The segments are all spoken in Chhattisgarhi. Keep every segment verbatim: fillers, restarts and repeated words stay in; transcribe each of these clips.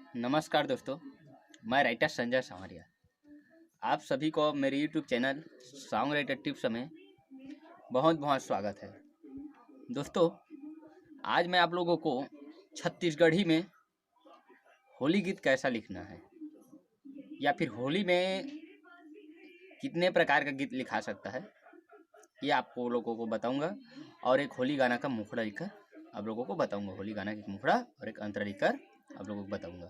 नमस्कार दोस्तों, मैं राइटर संजय सांवरिया। आप सभी को मेरे YouTube channel song writer tips में बहुत बहुत स्वागत है। दोस्तों, आज मैं आप लोगों को छत्तीसगढ़ी में होली गीत कैसा लिखना है या फिर होली में कितने प्रकार का गीत लिखा सकता है, ये आपको लोगों को बताऊंगा। और एक होली गाना का मुखड़ा लिखकर आप लोगों को बताऊंगा, होली गाना का एक मुखड़ा और एक अंतरा लिखकर आप लोगों को बताऊंगा।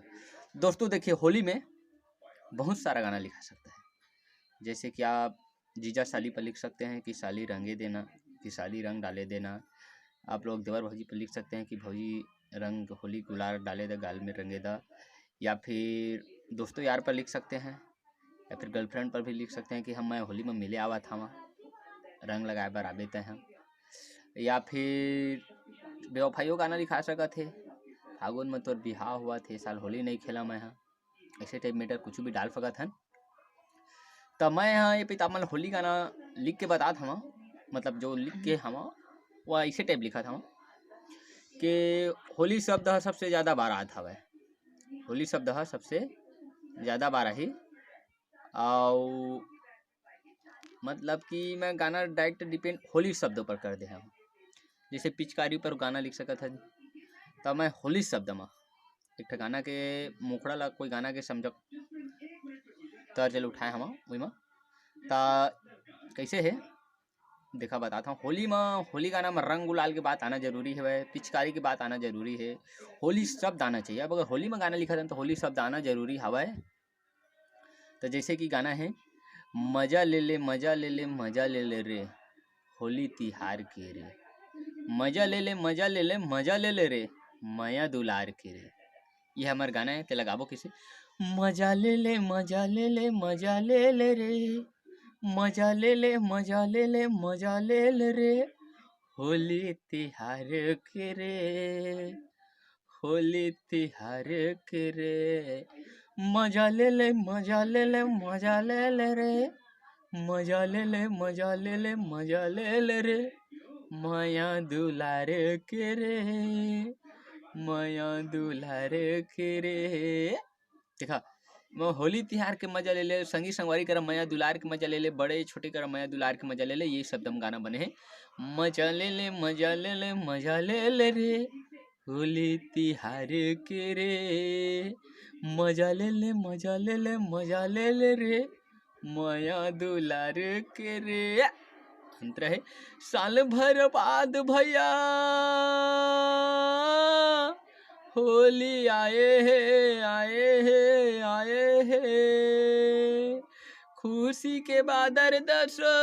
दोस्तों देखिए, होली में बहुत सारा गाना लिखा सकता है। जैसे कि आप जीजा साली पर लिख सकते हैं कि साली रंगे देना, कि साली रंग डाले देना। आप लोग देवर भौजी पर लिख सकते हैं कि भौजी रंग होली गुलाल डाले दा, गाल में रंगे दा। या फिर दोस्तों यार पर लिख सकते हैं, या फिर गर्लफ्रेंड पर भी लिख सकते हैं कि हम, मैं होली में मिले आवा था, वहाँ रंग लगाए बर आबे तैं हम। या फिर बेवफाइयों गाना लिखा सकत हे, फागुन में तोर बिहाव हुआ थे, साल होली नहीं खेला मैं हा, ऐसे टाइप मैटर कुछ भी डाल सकत हन। तो मैं हा ये पितामल होली गाना लिख के बतात हवा, मतलब जो लिख के हवा वो ऐसे टाइप लिखा था कि होली शब्द ह सबसे ज़्यादा बार आत हवय, होली शब्द ह सबसे ज़्यादा बार आही। और मतलब कि मैं गाना डायरेक्ट डिपेंड होली शब्द पर कर दे हूँ। जैसे पिचकारी पर गाना लिख सकत है, तो मैं होली शब्द में एक ठा गाना के मुखड़ा ला, कोई गाना के समझक तर्ज ल उठाए हवा ओई में। ता कैसे है देखा बताता हूँ। होली में, होली गाना में रंग गुलाल के बात आना जरूरी है, पिचकारी के बात आना जरूरी है, होली शब्द आना चाहिए। अब अगर होली में गाना लिखा था तो होली शब्द आना जरूरी हवय। तो जैसे कि गाना है, मजा ले ले, मजा ले ले, मजा ले ले रे, होली तिहार के रे, मजा ले ले, मजा ले ले, मजा ले ले रे, मया दुलार के रे। ये हमार गाना है, ते लगाबो किसे? मजा ले ले, मजा ले ले, मजा ले ले रे, मजा ले ले, मजा ले ले, मजा ले ले रे, होली तिहार के रे, होली तिहार के रे, मजा ले ले, मजा ले ले, मजा ले ले रे, मजा ले ले, मजा ले ले, मजा ले ले रे, मया दुलार के रे, मया दुलार के रे। देखा, म-, होली तिहार के मजा ले ले, संगी संगवारी करा मया दुलार के मजा ले ले, बड़े छोटे करा मया दुलार के मजा ले ले, ये शब्द में गाना बने है। मजा ले ले, मजा ले ले, मजा ले ले रे, होली तिहार के रे, मजा ले ले, मजा ले ले, मजा ले ले रे, मया दुलार के रे। अंतरा है, साल भर बाद भैया होली आए हे, आए हे, आए हे, खुशी के बादर दसो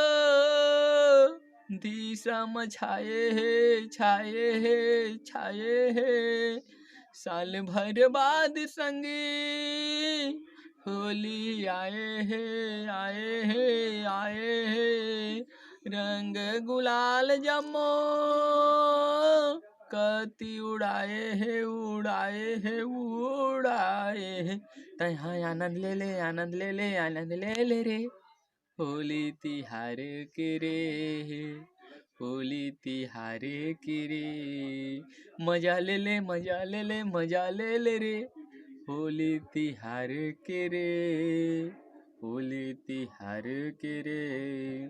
दिशा म छाए हे, छाए हे, छाए हे। साल भर बाद संगी होली आए हे, आए हे, आए हे। रंग गुलाल जम्मो कति उड़ाए हे, उड़ाए हे, उड़ाए हे। तैं हा आनंद ले ले, आनंद ले ले, आनंद ले ले रे, होली तिहार के रे, होली तिहार के रे, मजा ले ले, मजा ले ले, मजा ले ले रे, होली तिहार के रे, होली तिहार के रे।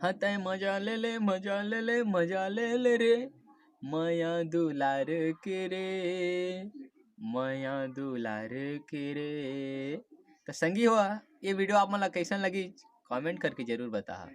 हाँ, तैं मजा ले ले, मजा ले ले, मजा ले ले रे, मया दुलार के रे, मया दुलार के रे। तो संगी हो, ये वीडियो आप मन ला कैसन लगी, कमेंट करके जरूर बताहा।